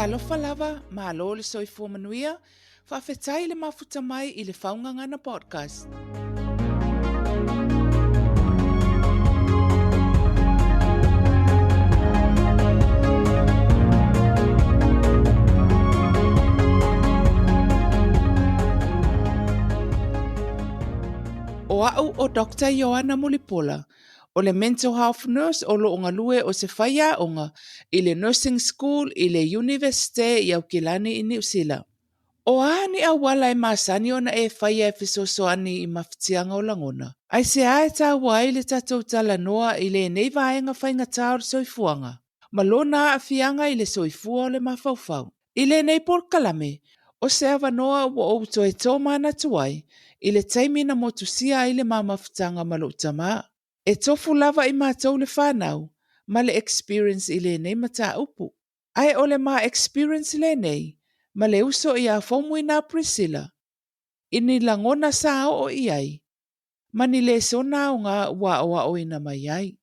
Talofa lava, malo le soifua manuia, faafetai le mafuta mai i le Faugagana Podcast. O a'u o Doctor Ioana Mulipola, o le Mental Health Nurse o lo o galue o se faiaoga i le Nursing School i le Iunivesite i Aukilani i Niu Sila. O a ni auala e masani ona e faia e fesoasoani i mafatiaga o lagona? Aisea e taua ai le tatou talanoa i lenei vaega faigata o le soifuaga ma lona aafiaga i le soifua o le mafaufau? I lenei polokalame, o se avanoa ua ou toe tōmanatu ai i le taimi na motusia ai le ma mafutaga ma lou tama. E tofu lava i matou le fanau ma le experience i lenei mataupu. Ae o le ma experience lenei ma le uso iā Faumuina Priscilla i ni lagona sa oo i ai ma ni lesona aoga ua aoaoina mai ai.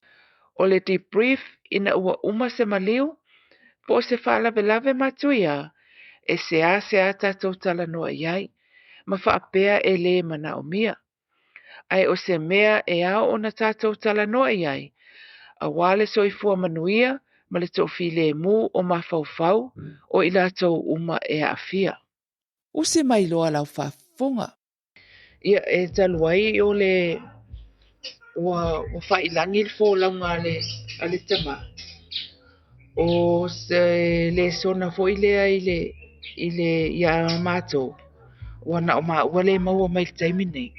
O le debrief ina ua uma se maliu po o se faalavelave matuia e seasea tatou talanoa i ai ma faapea e lē manaomia. Ae o se mea e ao ona tatou talanoa i ai aua le soifua manuia ma le toafilemu o mafaufau o i latou uma e aafia. Usi mai loa lau faafofoga. Ia, e talu ai o le ua ua faailagi le folauga a le a le tama, o se lesona foi lea i le i le iā matou, ua na o maua le maua mai i le taimi nei.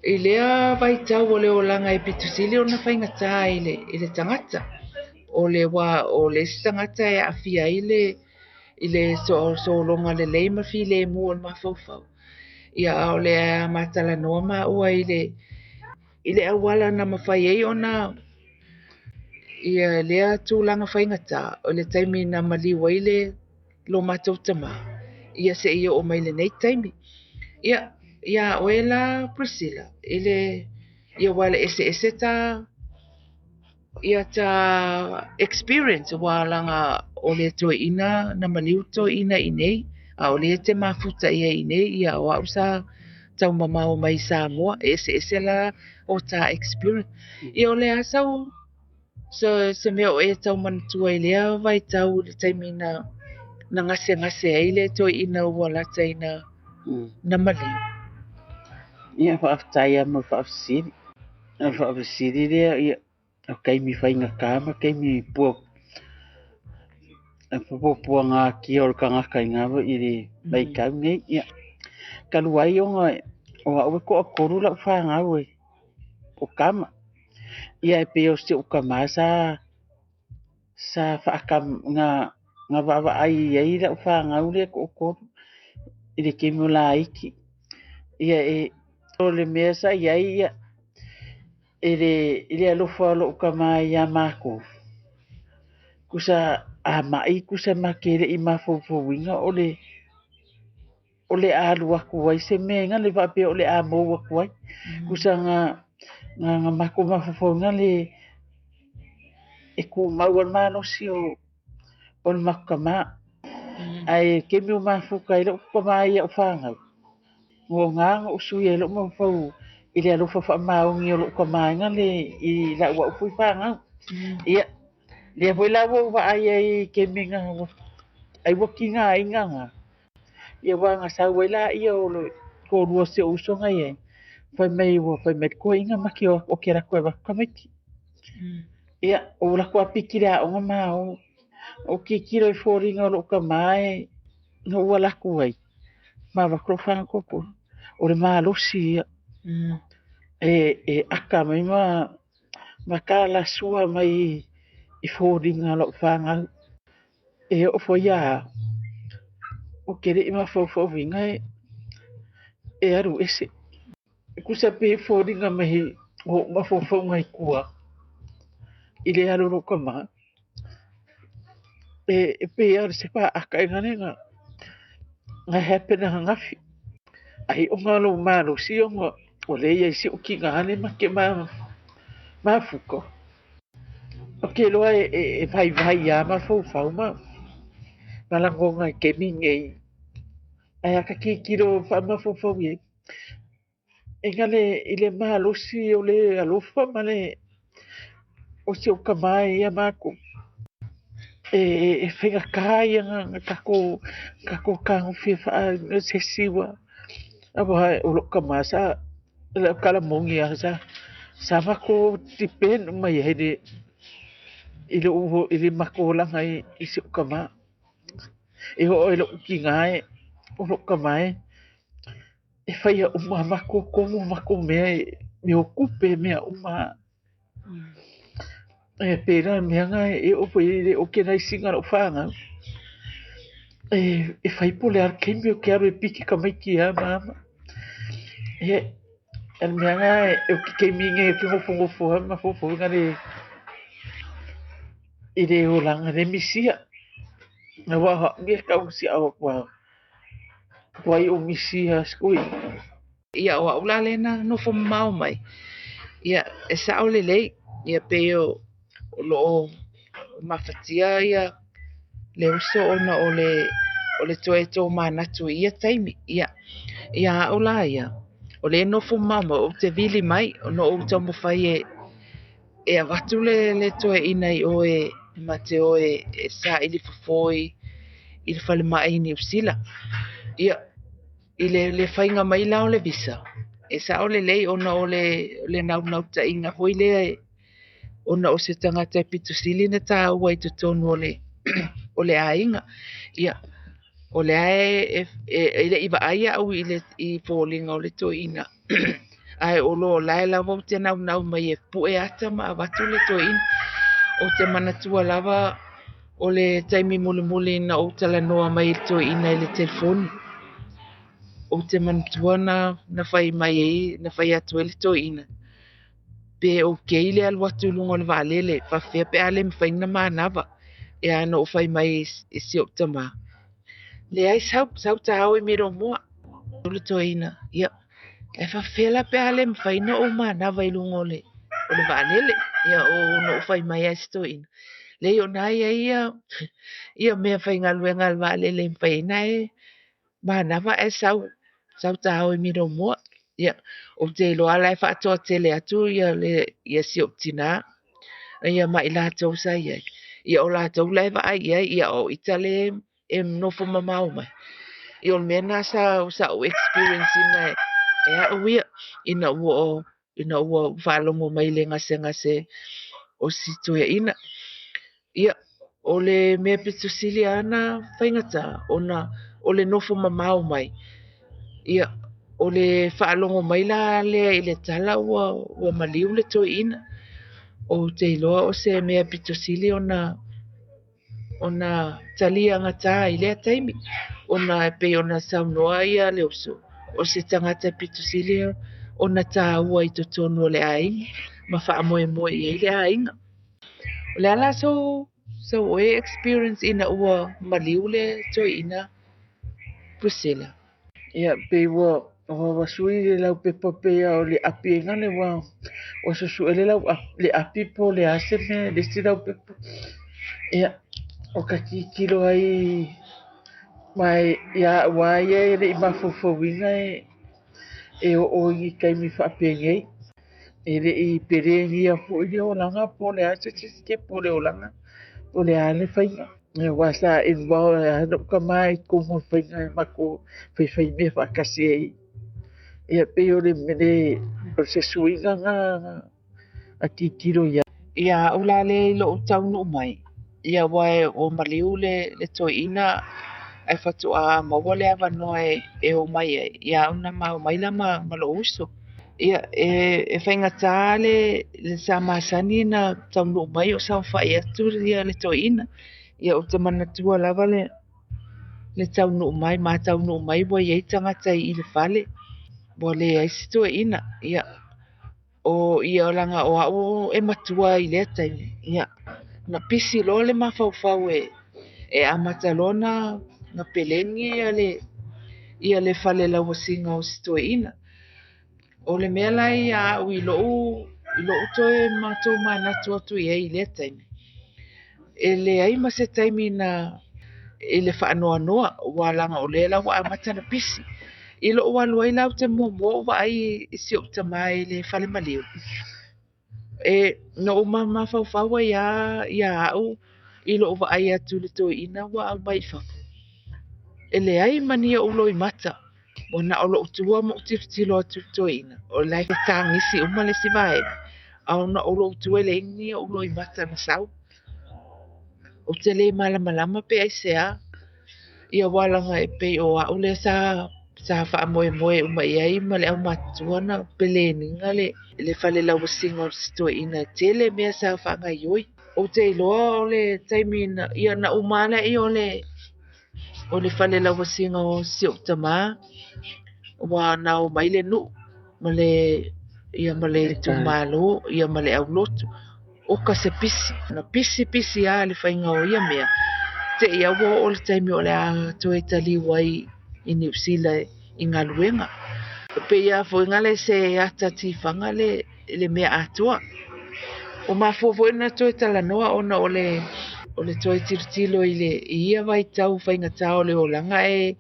I lea vaitau o le olaga e pito sili ona faigata i le i le tagata, o le wā o le isi tagata e aafia ai le i le sologa lelei ma filemu o le mafaufau. Ia a o le a matalanoa maua i le i le auala na mafai ai ona ia lea tulaga faigata o le taimi na maliu ai le lo matou tama ia seia oo mai lenei taimi. Ia iā oe la Priscilla i le ia aua le eseese ta ia ta experience aua leaga o le toeaina na maliu toeaina i inei a o lea e te mafuta i ai i inei ia o au sa taumamao mai Samoa e eseese la o ta experience. Ia o le a sau se, se mea o e tau manatua i lea vaitau i le taimi na na gasegase ai le toeaina ua lata ina na maliu? Ia faafetai lava mo le faafesili. O le faafesili lea, ia, o taimi faigata ma taimi pua puapuagatia o le tagata i na i le vaitau nei. Ia, talu ai ona o au e toatolu lau fanau e o tama. Ia e pei o si ou tama sa sa na na vaavaai i ai lau fanau lea e toatolu i le taimi o laiti. Ia e o le mea sa i ai ia i le i le alofa o lou tama iā matou, kusa a mai kusa ma te le i mafaufauina o le o le a alu atu ai se mea ina le faapea o le a mou atu ai. Kusa na na na matou mafaufauina le e tumau ai le malosi o o le matou tama. Ae taimi o mafuta ai lou tama i au fanau, Ua na ou sui ai lou mafaufau i le alofa faamaoni o lou tama le i lau au foi fanau. Ia, lea foi la ua ou vaai ai i taimi na ai ua tigaina na. Ia aua na sau ai laia o le toalua o si ou uso na i ai, fai mai ua fai mai le toeaina ma te o atu ou te alu atu e avatu tamaiti. Ia, ua alu atu lava piki i le aoga ma o. Ou tilotilo i foliga o lou tama e na ou alu atu ai. Ma avatu lou fagatoto. O le malosi ia e aka mai ma talasua mai i foliga o lau fanau. E oo foi ia au, ou te le i mafaufauina e alu ese. E tusa pe foliga mai o ou mafaufauga i tua i le alu o lou tama. E pei lava o se faataga lea na happen ananafi. Ai ona o lou malosi ona o lea e i ai si ou tina lea ma te mafuta. Ou te iloa e vaivai lava mafaufau ma malagoga i taimi nei, ae a ta tilotilo faamafaufau i ai, e gale i le malosi o le alofa ma le o si ou tama ia matou, e faigata ia ona tatou tagofia se isi ua aua o lou tama sa o le tala moni lava sa matou depend uma i ai i le matou olaga i si ou tama. E oo i lou tina o lou tama e faia uma matou tonu matou mea, mea o tupe, mea uma. E pei la mea na e oo foi i le organize ina o lau fanau, e fai po o le a le taimi ou te alu e piki tamaiti ia ma ama. Ia, o le mea lena o le taimi nei ou te nofonofo lava ma mafaufau i le olaga lea e misia. Aua o au ia e tau siao atu lava, matua ou misia lava si toeaina. Ia o au la lea na nofo mamao mai, ia e sao lelei, ia pei o loo mafatia ia le uso ona o le toe tomanatu i ia taimi. Ia, ia au la ia, o le nofo mamao mai, ou te vili mai, ona ou taumafai e avatu le toeaina i o e ma te o e saili fofo i le falemai i Niu Sila. Ia, i le faiga mai la o le visa, e sao lelei ona o le naunautaiga foi lea ona o se tagata e pito sili ona taua i totonu o le aiga. Ia, o lea e le i vaai au i foliga o le toeaina, ae o lo la e lava ou te naunau mai e pue ata ma avatu le toeaina. Ou te manatua lava o le taimi mulimuli na ou talanoa mai i le toeaina i le telefoni. Ou te manatua na fai mai ai, na fai atu ai le toeaina, pe okay le alu atu i luga o le vaalele, faapefea pe a le mafai ona manava. Ia na ou fai mai i si ou tama, leai sau, sau ta o i Miromoa. O le toeaina, ia, e faapefea la pe a le mafai ona ou manava i luga o le vaalele. Ia o na ou fai mai ai si toeaina, leai o na e i ai ia mea faigaluega a le vaalele e mafai ai ona e manava ae sau, sau ta o i Miromoa. Ia, ou te iloa la e faatoatele atu ia si ou tina, ia ma i latou sa i ai. Ia o latou la e vaai i ai, ia o ita le e nofo mamao mai. Ia o le mea na sa ou experience ina e au ia, ina ua faalogo mai le gasegase o si toeaina. Ia, o le mea pito sili lava ona faigata, ona o le nofo mamao mai. Ia, o le faalogo mai la lea i le tala ua maliu le toeaina. Ou te iloa o se mea pito sili ona talia gata i lea taimi. Ona e pei ona saunoa ia le uso, o se tagata pito sili ona taua i totonu o le aiga ma faamoemoe i ai le aiga. O le a la sou oe experience ina ua maliu le toeaina, Priscilla? Ia, pei ua sui le laupepa pei o le api e gale ua susue le lau le api po o le a se mea le isi laupepa. Ia, o ka tilotilo ai ma ia au lava ia e le i mafaufauina e oo i ni taimi faapenei. E le i pelenia foi le olaga po o le a se sisiteme o le olaga, po o le a le faiga. Aua sa involve lava lou tama i totonu o le faiga e matou faifai mea faatasi ai. Ia pei o se suiga lena a tilotilo i ai. Ia au la lea i lou taunuu mai, ia aua ua maliu le toeaina ae faatoa maua le avanoa e o mai ai, ia au na ma o mai la ma lou uso. Ia e faigata le sa masani na taunuu mai o saofai atu ia le toeaina. Ia ou te manatua lava le taunuu mai, ma taunuu mai ua i ai tagata i le fale, ua leai si toeaina. Ia o ia laga o au e matua i lea taimi. Ia na pisi loa le mafaufau e amata loa na peleni ia le fale lauasiga o si toeaina. O le mea la ia au i lou toe tomanatu atu i ai i lea taimi, e leai ma se taimi na i le faanoanoa aua leaga o lea la ua amata ona pisi. I lou alu ai la ou te muamua ou vaai i si ou tama i le fale maliu. E na ou mafaufau ai lava ia au i lou vaai atu i le toeaina ua aumai i fafo. E leai ma ni ou loimata. Ua na o lou tua ma ou tilotilo atu i le toeaina, o la e tagisi uma le isi vaega, a na o lou tua e leai ni ou loimata na sau. Ou te le malamalama pe aisea, ia aua leaga e pei o au lea sa faamoemoe uma i ai ma le aumatutua na peleniga le fale lauasiga o si toeaina. E tele mea sa faagaoioi. Ou te iloa o le taimi na, ia na uma lava lea o le fale lauasiga o si ou tamā, ua na omai le nuu ma le ia ma le itumalo ia ma le aulotu oka se pisi. Na pisi pisi lava le faiga o ia mea, seia ua oo le taimi o le a toe taliu ai i Niu Sila i galuega. E pei lava foi lea se ata tifaga le mea atoa. Ua mafua foi ona toe talanoa ona o le toe tilotilo i ia vaitau faigata o le olaga e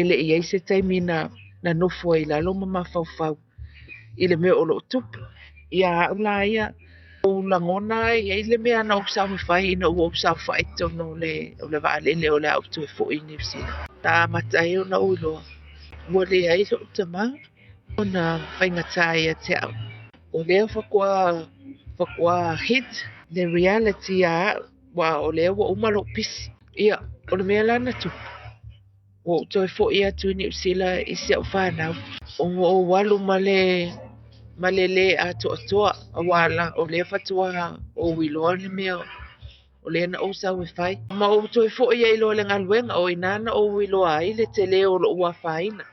le i ai se taimi na nofo ai i lalo ma mafaufau i le mea o loo tupu. Ia au la ia, ou lagona e i ai le mea na ou saofai ina ua ou saofai i totonu o le vaalele o le a ou toe foi i Niu Sila. Na amata ai ona ou iloa, ua leai lou tamā ona faigata ia te au. O lea faatoa hit le reality ia au, aua o lea ua uma lou pisi. Ia, o le mea la na tupu, ua ou toe foi atu i Niu Sila i si au fanau. Ua ou alu ma le lē atoatoa, aua o lea faatoa ou iloa le mea o lea na ou sau e fai. Ma ou toe foi ai loa i le galuega, o i ina na ou iloa ai le tele o lou afaina,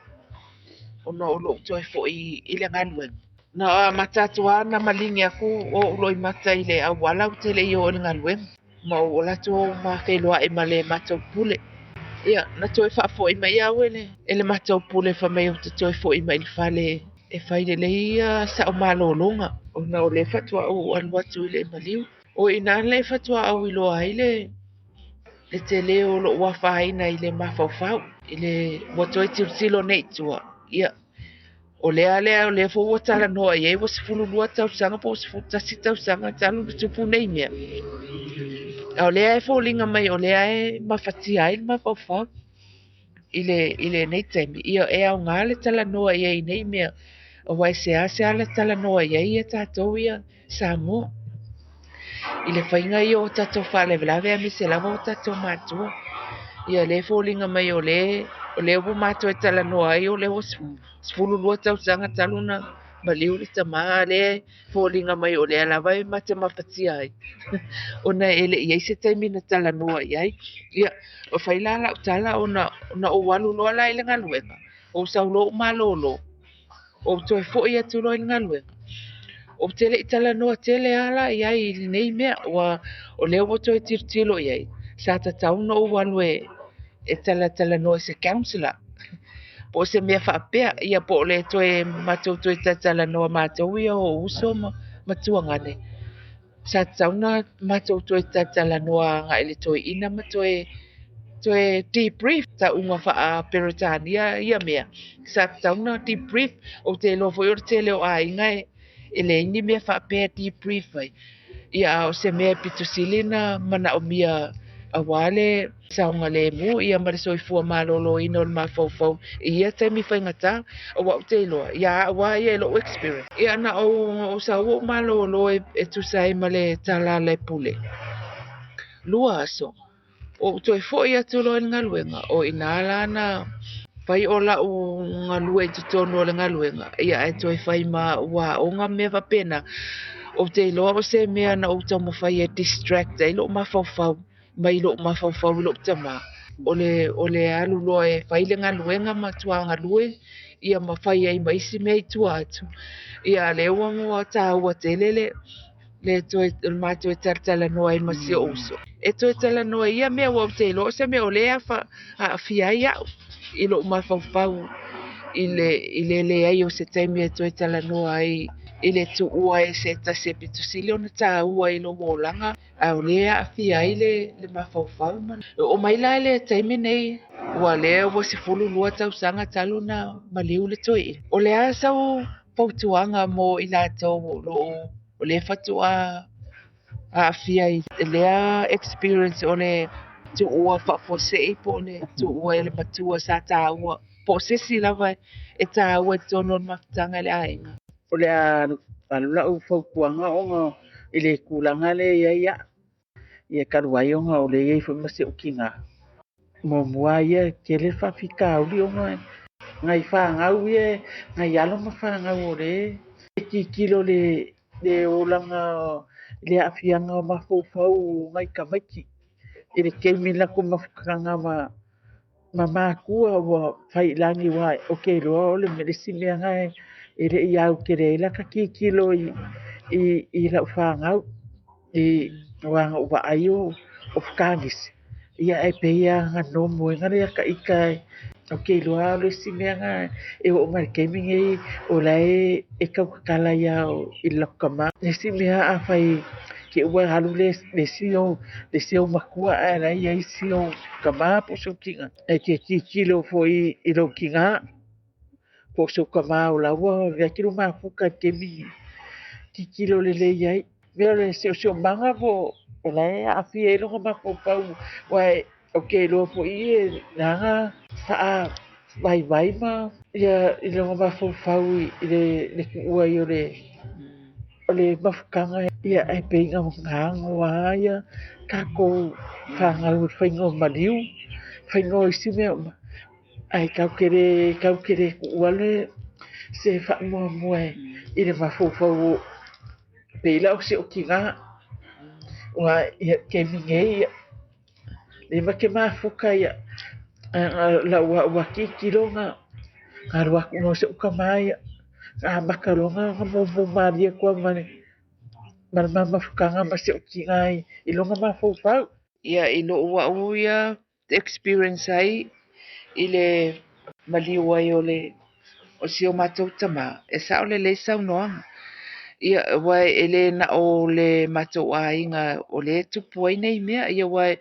ona o lou toe foi i le galuega. Na amata atu lava na maligi atu o ou loimata i le auala ou te le i oo i le galuega. Ma ou alu atu ou mafeiloai ma le matou pule. Ia, na toe faafoi mai au e le matou pule fai mai ou te toe foi mai i le fale e fai lelei sa'u malologa ona o lea faatoa ou alu atu i le maliu. O i ina le faatoa ou iloa ai le tele o lou afaina i le mafaufau, i le ua toe tilotilo nei i tua. Ia, o lea foi ua talanoa i ai ua 12 tausaga po o 11 tausaga talu na tupu nei mea. A o lea e foliga mai o lea e mafatia ai le mafaufau i lenei taimi. Ia e aoga le talanoa i ai nei mea, aua e seasea le talanoa i ai ia tatou ia Samoa. I le faiga ia o tatou faalavelave aemaise lava o tatou matua. Ia lea e foliga mai o lea ua matou e talanoa ai o lea ua 12 tausaga talu na maliu le tamā, lea e foliga mai o lea lava e matemafatia ai. Ona e le i ai se taimi na talanoa i ai. Ia, o fai la lau tala ona ou alu loa la i le galuega, ou sau loa ou malolo, ou toe foi atu loa i le galuega. Ou te le i talanoa tele lava i ai i lenei mea, ua o lea ua toe tilotilo i ai. Sa tatau ona ou alu e talatalanoa i se counselor, po o se mea faapea, ia po o le toe matou toe talatalanoa matou ia o uso ma tuagane. Sa tatau ona matou toe talatalanoa agai i le toeaina ma toe debrief tauga faa-Peretania ia mea. Sa tatau ona debrief, ou te iloa foi o le tele o aiga e leai ni mea faapea debrief ai. Ia o se mea e pito sili na manaomia aua le saogalemu ia ma le soifua maloloina o le mafaufau i ia taimi faigata, aua ou te iloa ia au lava ia i lou experience. Ia na ou sau ou malolo e tusa ai ma le tala a le pule. 2 aso, ou toe foi atu loa i le galuega, o ina la na fai o lau galue i totonu o le galuega, ia ae toe fai ma ua aoga mea faapena. Ou te iloa o se mea na ou taumafai e distract ai lou mafaufau mai lou mafaufau i lou tamā. O le alu loa e fai le galuega ma tuagalue, ia ma fai ai ma isi mea i tua atu. Ia lea ua taua tele le toe matou e talatalanoa ai ma si ou uso. E toe talanoa ia mea ua ou te iloa o se mea o lea aafia ai au i lou mafaufau i le leai o se taimi e toe talanoa ai i le tuua e se tasi e pito sili ona taua i lou olaga, a o lea e aafia ai le mafaufau. E oo mai la i le taimi nei, ua lea ua 12 tausaga talu ona maliu le toeaina. O le a sau fautuaga mo i latou o lo o o lea faatoa aafia i lea experience o le tuua faafuasei po o le tuua e le matua sa taua, po o se isi lava e taua i totonu o le mafutaga i le aiga? O le a alu lau fautuaga ona i le tulaga lea e i ai a'u, ia talu ai ona o lea e i ai foi ma si ou tinā. Muamua ia e tele le faafitauli ona nai fanau ia, nai alo ma fanau o lea e tilotilo i le olaga i le aafiaga o mafaufau o nai tamaiti i le taimi o le latou mafutaga ma matua ua faiilagi, aua ou te iloa o le isi mea lena e le i autele ai lata tilotilo i lau fanau, aua na ou vaai o fekanisi, ia ae pei lava na nomo ai ata ita. Ou te iloa o le isi mea lena e oo mai i le taimi nei o la e tautatala ai lava i le latou tama. Le isi mea afai te i ua alu le isi ou matua ae o la e i ai si ou tama po o si ou tina, e te tilotilo foi i lou tina po o si ou tama o la ua avea atu le mafuta i le taimi nei, tilotilo lelei ai. Mea o le siosiomaga po o la e aafia ai lona mafaufau, aua ou te iloa foi e leaga faavaivai ma ia i lona mafaufau i le tuua ai o le mafutaga. Ia ae pei na ago lava ia tatou fanau i le faiga o maliu, faiga o isi mea uma, ae tatou te le tuua se faamuamua i le mafaufau. Pei la o si ou tina, aua ia taimi nei ia le ma te mafuta ia lau a'u lava tilotilo na alu atu loa si ou tama ia na amata loa ona mumu malie atu lava ma le ma mafutaga ma si ou tina i lona mafaufau. Ia i lou a'u ia experience ai i le maliu ai o le o si o matou tama, e sa'o lelei saunoaga. Ia aua e le na o le matou aiga o lea e tupu ai nei mea, ia aua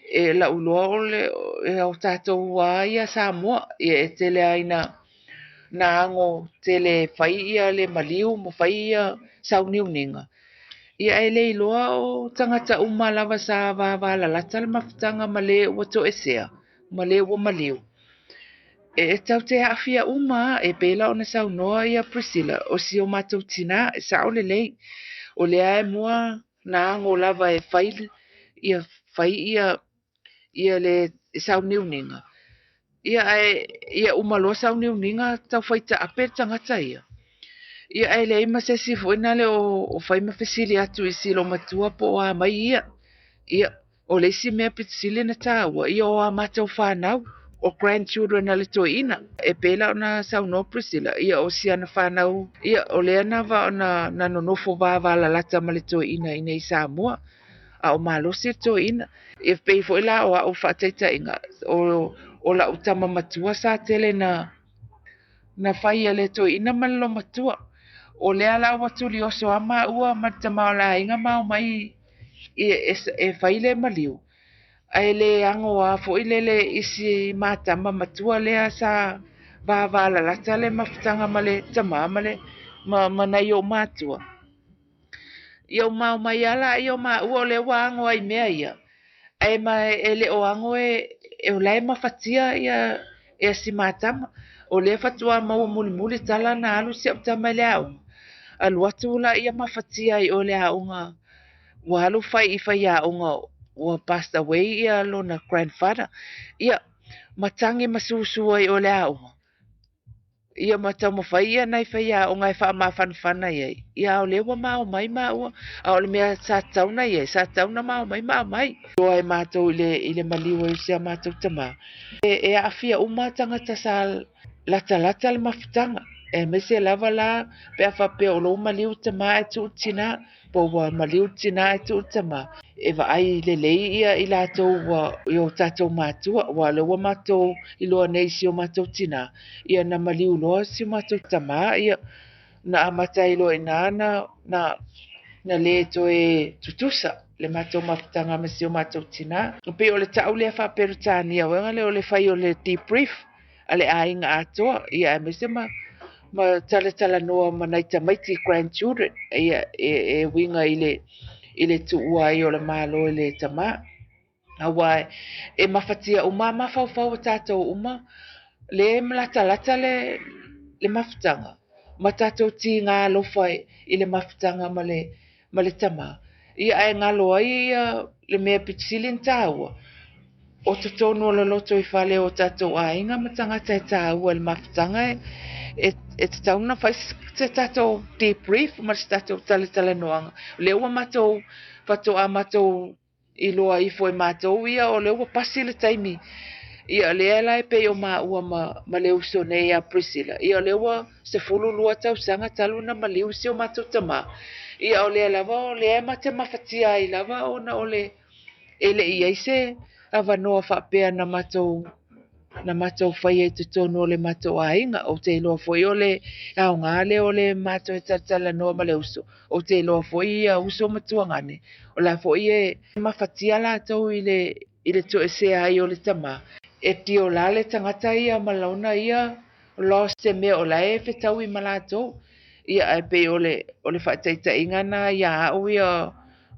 e lau iloa o le o tatou lava ia Samoa, ia e tele lava ina na ago tele e fai ia le maliu ma fai ia sauniuniga. Ia ae le iloa o tagata uma lava sa vavalalata le mafutaga ma le ua toesea ma le ua maliu. E tatou te aafia uma lava, e pei la ona saunoa ia Priscilla, o si o matou tina, e sa'o lelei. O lea e mua na ago lava e fai ia le sauniuniga. Ia ae ia uma loa sauniuniga taufai taape le tagata ia. Ia ae leai ma se isi foi lea o fai ma fesili atu i si loomatua po o a mai ia. Ia o le isi mea pito sili ona taua, ia o a matou fanau, o grandchildren a le toeaina. E pei la ona saunoa Priscilla, ia o si ana fanau, ia o lea na va ona na nonofo vavalalata ma le toeaina i nei Samoa, a o malosi le toeaina. E pei foi la o a'u faataitaiga, o lau tama matua sa tele na fai e le toeaina ma le loomatua. O lea la ua tulioso lava maua ma le tama o le aiga ma omai e fai le maliu. Ae le ago lava foi lele i si matama matua lea sa vavalalata le mafutaga ma le tama ma le ma nai ou matua. Ia uma omai lava laia o maua o lea ua ago ai i mea ia. Ae ma e le o ago e o la e mafatia ia si matama. O lea faatoa maua mulimuli tala na alu si au tama i le aoga. Alu atu laia mafatia ai o le aoga. Ua alu fai i faiaoga ua passed away ia lona grandfather. Ia matagi ma susu ai o le aoga. Ia ma taumafai ia nai faiaoga e faamafanafana i ai. Ia o lea ua mao mai maua, a o le mea sa tatau ona i ai, sa tatau ona mao mai ma aumai. Iloa e matou i le maliu ai o si a matou tama. E aafia uma tagata sa latalata le mafutaga. Aemaise lava la pe a faapea o lou maliu tama ae tuu le tina, po ua maliu le tina ae tuu le tama. E vaai lelei ia i latou ua i o tatou matua, aua o lea ua matou iloa nei i si o matou tina, ia na maliu loa si o matou tama, ia na amata ai loa i ina na na na lē toe tutusa le matou mafutaga ma si o matou tinā. E pei o le ta'u lea faa-Peretania uega lea o le fai o le debrief a le aiga atoa, ia aemaise ma ma talatalanoa ma nai tamaiti, grandchildren, ia e e uiga i le i le tuua ai o le Malo e le tamā. Aua e mafatia uma lava mafaufau o tatou uma lea e latalata le le mafutaga ma tatou tiga alofa i le mafutaga ma le ma le tama. Ia ae galo ai ia le mea pito sili ona taua, o totonu o le lotoifale o tatou aiga ma tagata e taua i le mafutaga e e tatau ona fai se tatou debrief ma se tatou talatalanoaga. O lea ua matou faatoa matou iloa ifo e matou ia o lea ua pasi le taimi. Ia lea la e pei o maua ma, ma le uso nei ia Priscilla. Ia o lea ua 12 tausaga talu ona maliu si o matou tamā. Ia o lea lava o lea e ma te mafatia ai lava ona o le e le i i ai se avanoa faapea na matou na matou faia i totonu o le matou aiga. Ou te iloa foi o le aoga lea o le matou e talatalanoa ma le uso. Ou te iloa foi ia uso ma tuagane, o la foi e mafatia latou i le i le toesea ai o le tamā. E tiola le tagata ia ma lona ia loss se mea o la e fetaui ma latou. Ia ae pei o le o le faataitaiga na ia au ia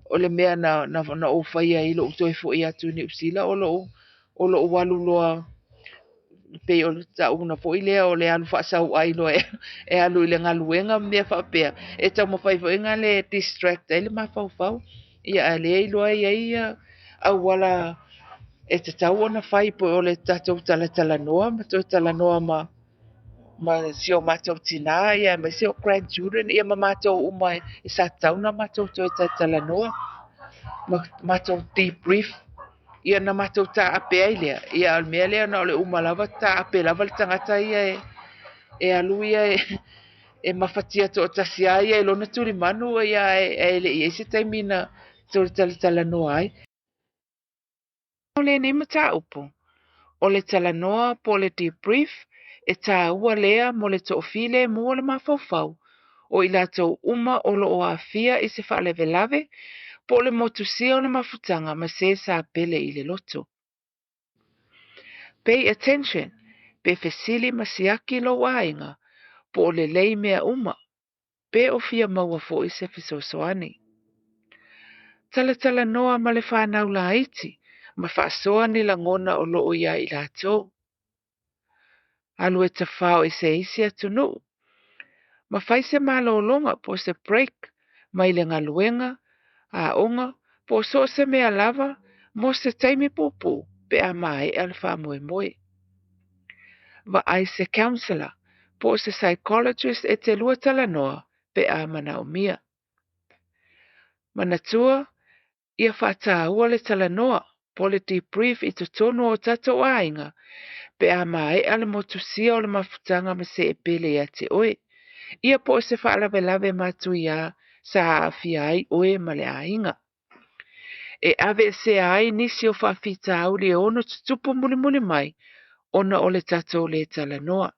o le mea na na, na ou faia i lou toe foi atu i Niu Sila o lou o lou alu loa pei o le tauga foi lea o le alu faasauai loa e, e alu i le galuega ma mea faapea e taumafai foi na le distract ai le mafaufau. Ia ae lea iloa e i ai ia auala e tatau ona fai po o le tatou talatalanoa ma toe talanoa ma ma si o matou tinā ia aemaise o grandchildren ia ma matou uma e sa tatau ona matou toe talatalanoa ma matou debrief ia ona matou taape ai lea. Ia a o le mea lea na o le uma lava taape lava le tagata ia e e alu ia e e mafatia toatasi lava ia i lona tulimanu ia ae ae le i i ai se taimi na toe talatalanoa ai. O lenei mataupu, o le talanoa po o le debrief e tāua lea mo le toafilemu o le mafaufau o i latou uma o lo o aafia i se faalavelave po o le motusia o le mafutaga ma se sa pele i le loto. Pay attention pe fesili ma siaki lou aiga po o lelei mea uma pe o fia maua foi se fesoasoani. Talatalanoa ma le fanau laiti ma faasoa ni lagona o lo o iā i latou. Alu e tafao i se isi atunuu ma fai se malologa po o se break mai le galuega, aoga po o so o se mea lava mo se taimi puupuu pe a maea le faamoemoe. Vaai se counsellor po o se psychologist e te lua talanoa pe a manaomia. Manatua, ia faataua le talanoa po o le debrief i totonu o tatou aiga pe a maea le motusia o le mafutaga ma se e pele ia te oe, ia po o se faalavelave matuiā sa aafia ai oe ma le aiga. E aveesea ai nisi o faafitauli e ono tutupu mulimuli mai ona o le tatou lē talanoa.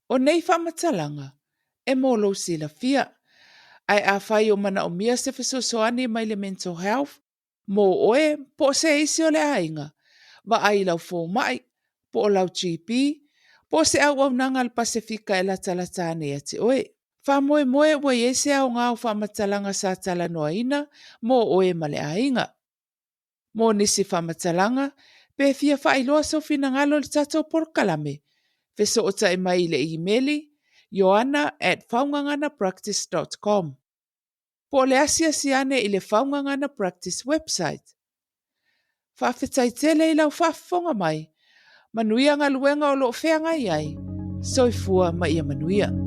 O nei faamatalaga e mo lou silafia, ae afai o manaomia se fesoasoani mai le Mental Health mo oe po o se isi o le aiga, vaai i lau fomai, po o lau GP, po o se auaunaga a le Pasefika e latalata ane ia te oe. Faamoemoe ua i ai se aoga o faamatalaga sa talanoaina mo oe ma le aiga. Mo nisi faamatalaga, pe fia faailoa sou finagalo i le tatou polokalame, fesootai mai i le imeli ioana@faugaganapractice dot com po o le asiasi ane i le Faugagana Practice website. Faafetai tele i lau faafofoga mai. Manuia galuega o lo o feagai ai. Soifua ma ia manuia.